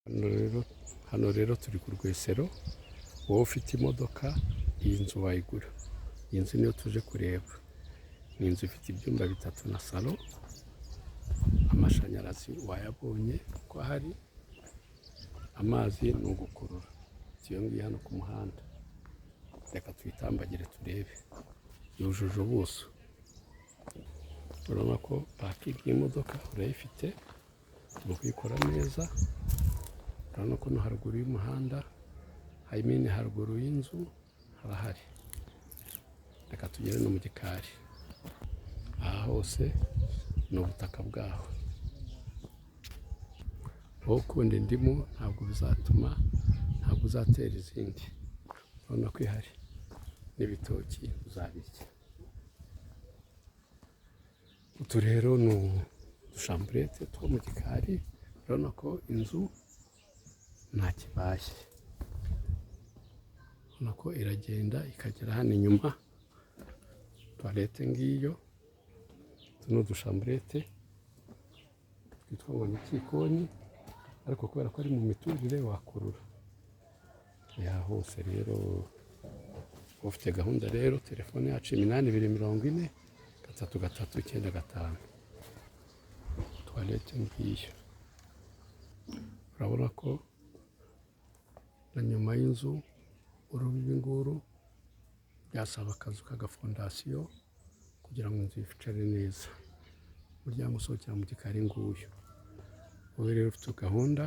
Hano rero turi ku Rwesero. Wowe ufite imodoka, iyi nzu wayigura. Iyi nzu niyo tuje kureba. Ni inzu ifite ibyumba bitatu na salo. Amashanyarazi wayabonye ko ahari, amazi ni ugukurura. Iyo ngiyo hano ku muhanda, reka tuyitambagire turebe. Yujuje ubuso. Urabona ko parking y'imodoka urayifite, uri kuyikora neza. Urabona ko no haruguru y'umuhanda, I mean haruguru y'inzu harahari. Reka tugere no mu gikari. Aha hose ni ubutaka bwaho. Wowe ukunda indimu, ntabwo bizatuma, ntabwo uzatera izindi. Urabona ko ihari n'ibitoki, uzabirya. Utu rero ni uduchambrette two mu gikari. Urabona ko inzu nta kibaye. Urabona ko iragenda ikagera hano inyuma. Toilette ngiyo. Utu ni uduchambrette twitwa ngo ni ikikoni, ariko kubera ko ari mu miturire wakurura ya hose. Rero ufite gahunda rero, telefone yacu 8240 3395. Toilette ngiyo. Urabona ko na nyuma y'inzu, urubibi nguru, byasaba akazu k'agafondation kugira ngo inzu yicare neza. Umuryango usohokera mu gikari nguyu. Wowe rero ufite gahunda,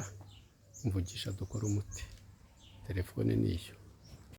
mvugisha dukora umuti. Telefone niyo.